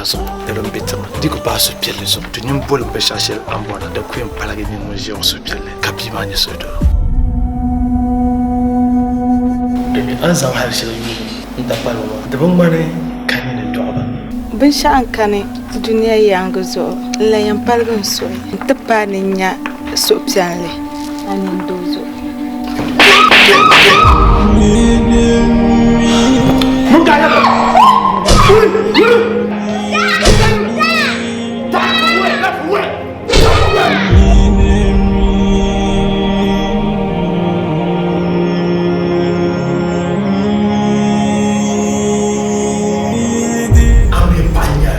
paai zuɣu ni din be tiŋa di ku paai suhupiɛlli zuɣu to nyin boli binshɛɣu shɛli a ni bɔra di ku yɛn paligi nyin ŋun ʒiya ŋɔ suhupiɛlli ka bia maa nyɛ suhudoo. Domi a ni zaŋ hali shɛli yuui n-ta kpalibu maa, di bi ŋmani ka nini dɔɣi ba. Binshɛɣu n-kani dunia yaaŋa zuɣu n-lan yɛn paligi n suhu nti paai ni n nya suhupiɛlli a nini doo zuɣu. A mi paɣa nya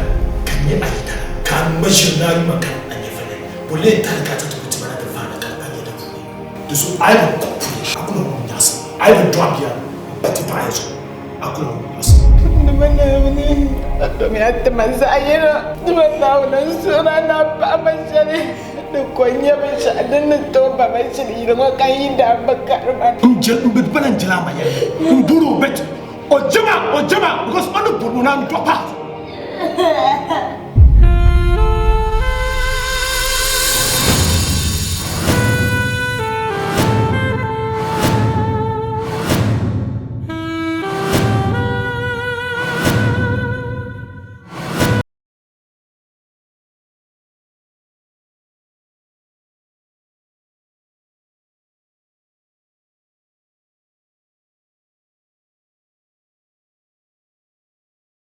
ka nyɛ a yidana, ka a ŋma ʒiri ni a yuma kani a nyɛvili, bɔ lee tali ka a ti ti ku ti ma na ti vaani ka di pa nyɛ di puuni? Di zuɣu a yi bi kpuɣi puli, a ku lan wum nyaɣisim. A yi bi dɔɣi bia m-pa ti paɣa ya zuɣu, a ku lan wum nyaɣisim. Duuma Naawuni, a tomi a ti ma zaɣ yino. Duuma Naawuni, n suhir a ni a paɣi ma shɛli din ko n-nyɛ binshɛɣu din ni tooi ba ma shili yili ŋɔ ka n yi daa bi gari ma. N je n bi bala n jela ama yɛlli n bori o but o jema o jema because o ni bori o naan dɔɣi pahi.